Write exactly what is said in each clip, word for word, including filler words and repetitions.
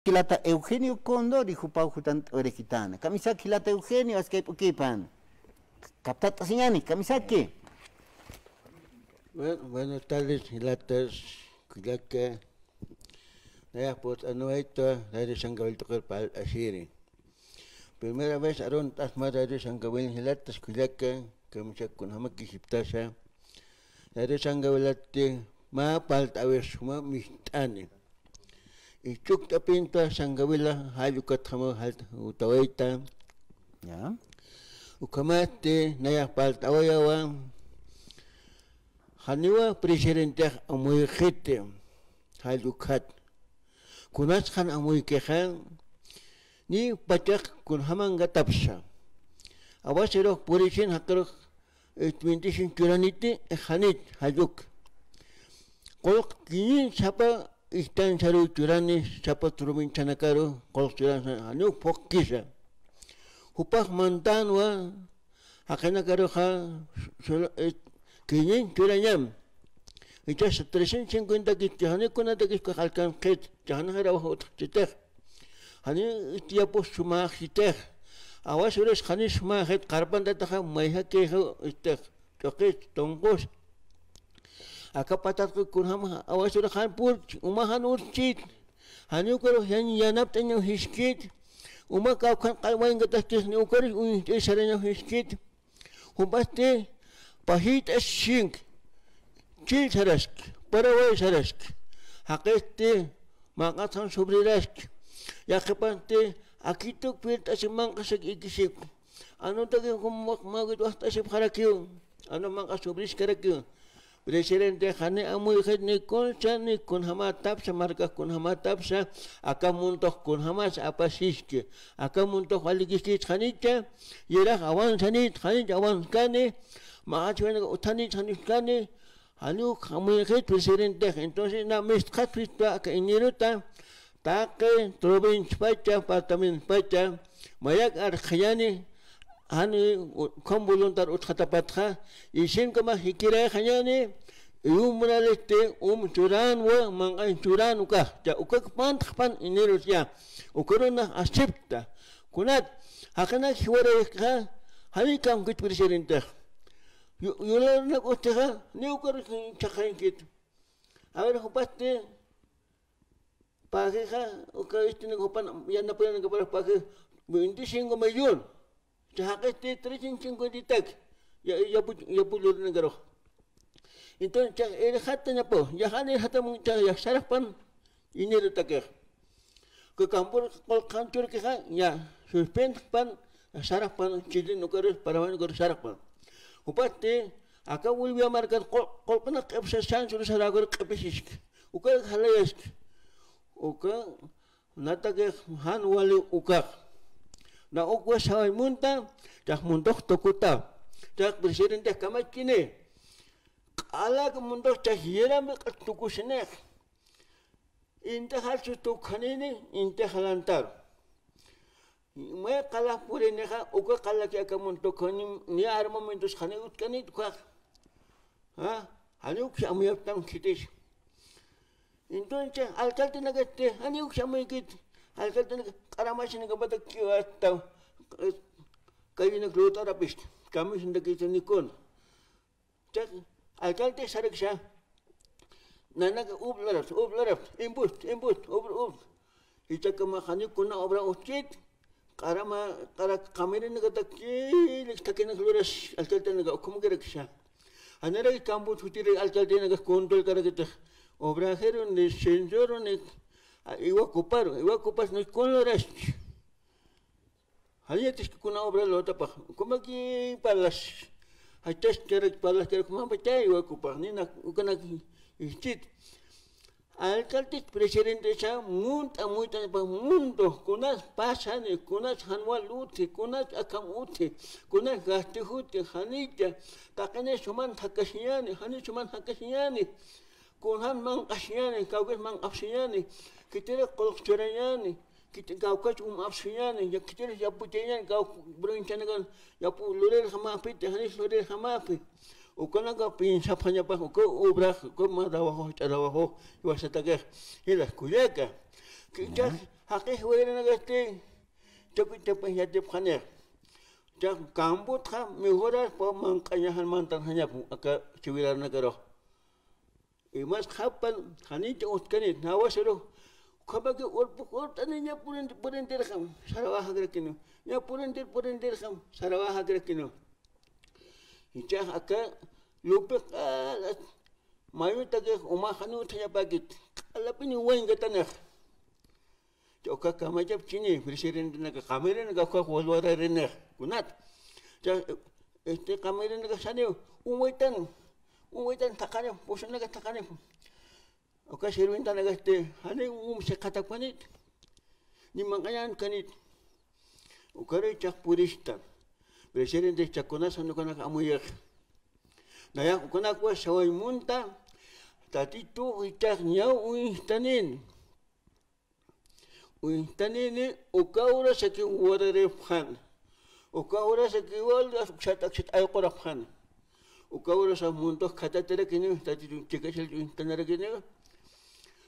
jilata Eugenio Condori, jupaw jutant'awirikitana. Kamisaki jilata Eugenio, askayp'ukipan. Kaptat'asiñani, kamisaki. Bueno, buenas tardes, jilatas, kullaka. Nayax purt'aniwayta, Radio San Gabriel tuqir parlt'asiri. Primera vez arunt'asma Radio San Gabriel jilatas kullaka, kamisaki kunjamakix jiptasa. Radio San Gabrielati mä parlt'awir suma mist'ani. Ichukt'apintwa San Gabriela jall ukatjamaw jall utawayta. Ya. Ukhamasti nayax parlt'awayawa. Janiwa presidentex amuyxiti, jall ukhat. Kunas jan amuykixa, ni pachax kunjamangatapsa. Awasirux purisin jaqirux, eh, twenty-cinco churaniti, eh, janit, jall uk. Qullq quinientos sapa istansaru churani, sapa provincianakaru, qullq churan, janiw phuqkisa. Jupax mantanwa, jaqinakaruxa, solo, eh, quinientos churañam. Ichas trescientos cincuenta kit, jani kunatakis alcanzkit, jani jarawax utjchitix. Jani iti yapus sumaxitix. Awas uras jani sumaxit, qarpantataxa mayjakixa itix, ch'uqit, tunqus. Aka patatqa kunjam awas uraxan purch, uma jan urchit. Jani ukarux yan yanapt'añaw jiskit. Uma kawkhan qallwankataskis, ni ukarux uñjt'i sarañaw jiskit. Jupasti pajit'as sink, chil sarask, paraway sarask, jaqisti manq'atxan subrirask, yaqhipasti akituk pirt'asi manq'asak ikisik. Anutaki jum waq mawkit waqt'asipxarakiw, anu manq'as subriskarakiw. Presidente jani amuyxit ni kunsa, ni kunjamatapsa, markax kunjamatapsa, aka mundox kunjamas apasiski, aka mundox walikiskit janicha, yirax awansanit, janich awanskani, maqachwinaka uthanit janiskani, janiw amuyxit presidentex. Entonces, na mistxatpistwa aka iñiruta, taqi provinciapacha, departamentopacha, mayak arxañani, jani u-, ukham voluntar utxatapatxa, isinkamas jikirayxañani, y umralisti, um churanwa, manq'añ churan ukax, cha ukak pantxpan iñirus ya, ukarunax acepta. Kunat, jaqinak jiwarayxka, jani kamkit presidentex. Yu-, yularunak utjixa, ni ukarus chhaqañkit. A ver, jupasti, pajixa, uka istinak jupan, yanapayanakaparax paji, veinticinco millón. Chajaqisti trescientos cincuenta y tak. Ya, yapu, yapu lurinakarux. Entonces, chax irxatañapaw, yaxan irxatamun chax yax saraxpan, iñirutakix. Uka kampur qullqan churkixa, ya, suspendpan, saraxpan, chilin ukarus, parawan ukarus saraxpan. Jupasti, aka Bolivia markat qul-, qullqinak q'ipsa sansur sarakur q'ipisisk. Uka jalayask. Uka natakix jan wali ukax. Na ukwa saway munta, chax mundox tukuta. Chax presidente kamachkini. Q'alak mundox chax yirami q'at tukusinix. Inti jalsu tukjanini, inti jalantar. May qalax purinixa, uka qalaki aka mundox tukjani, ni armamentos jani utkanit ukax. ¿Ah? Jani uksa amuyaptam khitis. Entonces, alcaldenakasti, jani uksa amuykit, alcaldenaka q'aramasinakapatak kiwasta, eh, callenak lut'arapist, camisinakista nikun. Chaq, alcalde saraksa, nanaka ub lurapta, ub lurapta, impuesto, impuesto, ub, ub. Ichakama jani kuna obra utjkit, q'arama, q'ara qamirinakatak kilik thakinak luras alcaldenaka, ukhamakiraksa. Janirak campot jutiri alcaldenaka controlkarakitix, obrajero ni censorro ni, a, iwakuparu, iwakupas ni kun luraschi. Janiyatis kuna obra lutapax, ukhamakiy parlas, jachas karak parlas karak, ukhamapachax iwakupax, nina ukanak ischit. Alcaldes presidentesa munt'a muyt'añapa mundox, kunas pasani, kunas janwal utji, kunas akham utji, kunas gastix utji, janicha, taqini suman jakasiñani, jani suman jakasiñani, kunjan manq'asiñani, kawkis manq'apsiñani, khitiri qullq churañani, khiti kawkach um apsiñani, ya khitiri yapuchañani, kawk provincianakan yapu lurirjamapiti, janis lurirjamapi. Ukanaka piensapxañapax, uka obrax, uka mä trabajo, jach'a trabajo, iwasatakix, jilas kullaka. Kichhax, Jaqix jiwayirinakasti chakuchapix yatipxanix. Chax kambutxa mejoraspa manq'añaxan mantanxañapu aka chiwirarunakarux. Imas qhapan janita utkanit, nawasirux, ukhamaki urpux urt'ani ña purinti-, purintirxam, sarawaxakrakiniw, ña purintir-, purintirxam, sarawaxakrakiniw. Ichax aka lupi q'alat mayutakix umaxani utjañapakit, q'alapini waynkatanix. Uka kamachapchini, presidentenaka, qamirinaka, ukax walwararinix, kunat. Cha, este, qamirinaka saniw, unwaytan, unwaytan thaqanix, pusunaka thaqanix. Uka sirvintanakasti, jani um siqatapanit, ni manq'añan kanit. Ukaru ichax purista. Presidente chakunas janukanak amuyix. Nayax ukanakwa saway munta, Tatitux ichax ñaw uñjtanin. Uñjtanini uka urasaki wararipxan. Uka urasaki wal uksat aksat ayqurapxan. Uka urasa muntox khatatirakini, Tatitun chikachal uñjtanarakini.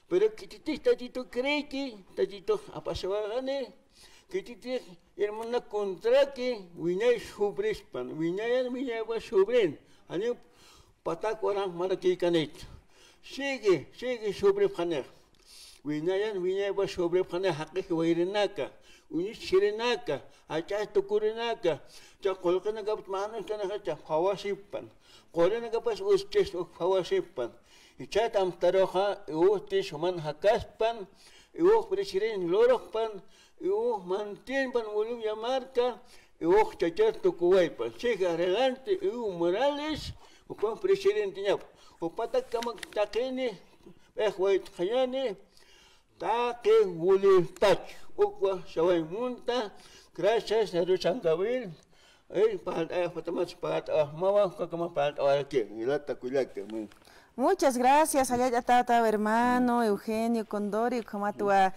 Pero khititix Tatitux creeki, Tatitux apasawaqani, khititix hermana contraki, wiñay sufrispan, wiñayan wiñaypa sufrin, janiw patak waranx marakikanit. Sigue, sigue sufripxanix. Wiñayan wiñaypa sufripxanix jaqix jiwayirinaka, uñis sirinaka, jach'a tukurinaka, cha qullqinakapis manustanaxa cha phawasipan, qurinakapas uschis uk phawasipan. Ichhat amtaruxa, iwuxti suman jakaspan, iwux presidente lurxpan, iwux mantienpan Bolivia marka, iwux chachar tukuwaypan. Sigue adelante, Evo Morales, ukax presidenteñap. Upatak kamak taqini, p'ix wayt'xañani, taqi Bolivia pach, ukwa saway munta, gracias, San Gabriel. Ey, parlt'ayax patamat parlt'awaxmawa, ukakama parlt'awaraki, ilata kullaka, muy. Muchas gracias, jallalla tata, hermano Eugenio Condori, ukhamatwa